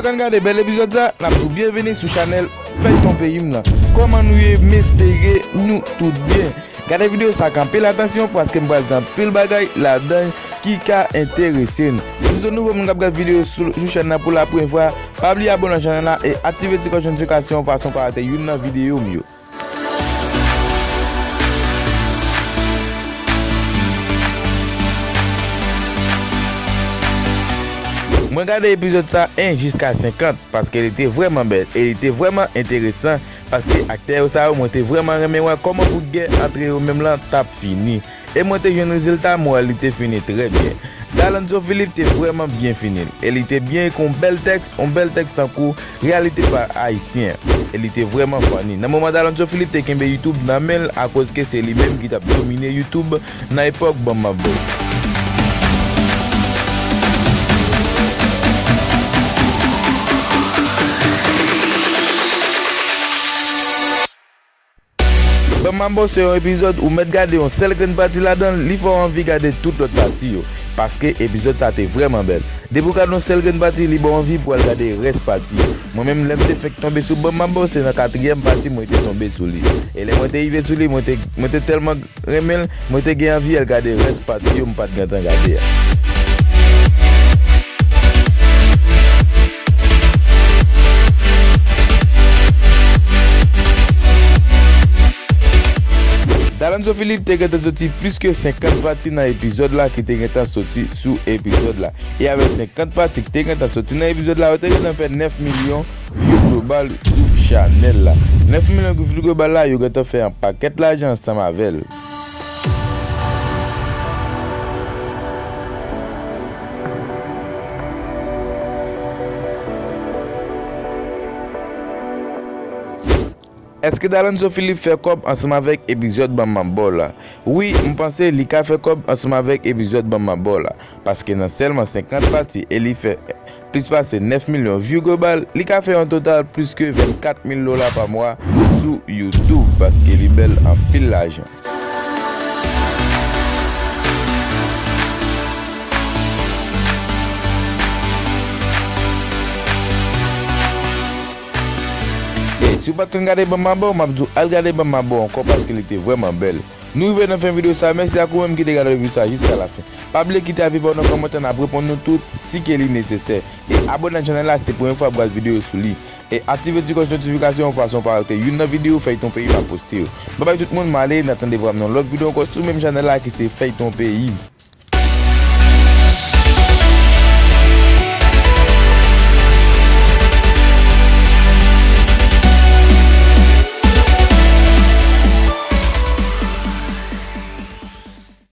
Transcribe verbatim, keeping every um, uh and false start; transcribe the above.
Konn gade bèl epizòd sa, n ap di w byenveni sou chanèl Fèyton Peyi m nan. Kòman nou ye? M espere nou tout byen. Gade videyo sa ak anpil atansyon, paske m pral di anpil bagay ladan ki ka enterese n. Si w se nouvo moun k ap gade videyo sou, sou chèn nan pou la premyè fwa, pa bliye abòne ak chanèl la e aktive ti klòch notifikasyon fason w pa rate youn nan videyo m yo. Mwen gade epizòd sa en jiska senkant, paske li te vrèman bèl e li te vrèman enteresan, paske aktè yo sa yo, mwen te vrèman renmen wè kòman bout gè antre yo menm lan t ap fini. E mwen te jwenn rezilta, mwen wè li te fini trè byen. Dalonso Philippe te vrèman byen fini l, e li te byen ekri yon bèl tèks, yon bèl tèks tankou reyalite pa ayisyen, e li te vrèman funny. Nan moman Dalonso Philippe te kenbe YouTube nan men l, akoz ke se li menm ki t ap domine YouTube nan epòk Ban m Manbo. Ban m Manbo se yon epizòd ou mèt gade yon sèl grenn pati ladan l, li fè w anvi gade tout lòt pati yo. Paske epizòd sa te vrèman bèl. Depi w gade yon sèl grenn pati, li ba w anvi pou w al gade rès pati yo. Mwen menm, lè m te fenk tonbe sou Ban m Manbo, se nan katriyèm pati mwen te tonbe sou li. E lè mwen te rive sou li, mwen te, mwen te tèlman renmen l, mwen te gen anvi al gade rès pati yo m pa t gentan gade a. Dalonso Philippe te gentan soti plis ke senkant pati nan epizòd la ki te gentan soti sou epizòd la. E avèk senkant pati ki te gentan soti nan epizòd la, yo te gentan fè nèf milyon view global sou chanèl la. Nèf milyon view global la, yo gentan fè yon pakèt lajan ansanm avè l. Èske Dalonso Philippe fè kòb ansanm avèk epizòd Ban m Manbo la? Wi, m panse li ka fè kòb ansanm avèk epizòd Ban m Manbo la. Paske nan sèlman senkant pati e li fè plis pase nèf milyon view global, li ka fè yon total plis ke vennkat mil dola pa mwa sou YouTube, paske li bèl anpil lajan. E si w pa t konn gade Ban m Manbo, m ap di w al gade Ban m Manbo ankò paske li te vrèman bèl. Nou rive nan fen videyo sa, mèsi ak ou menm ki te gade videyo sa jiska lafen. Pa bliye kite avi pa w nan kòmantè, n ap reponn nou tout si ke li nesesè. E abòne ak chanèl la si se premye fwa w ap gade videyo sou li. E aktive ti klòch notifikasyon an fason w pa rate youn nan videyo Fèyton Peyi m ap poste yo. Babay tout moun, m ale, n ap tande vwa m nan lòt videyo ankò sou menm chanèl la ki se Fèyton Peyi.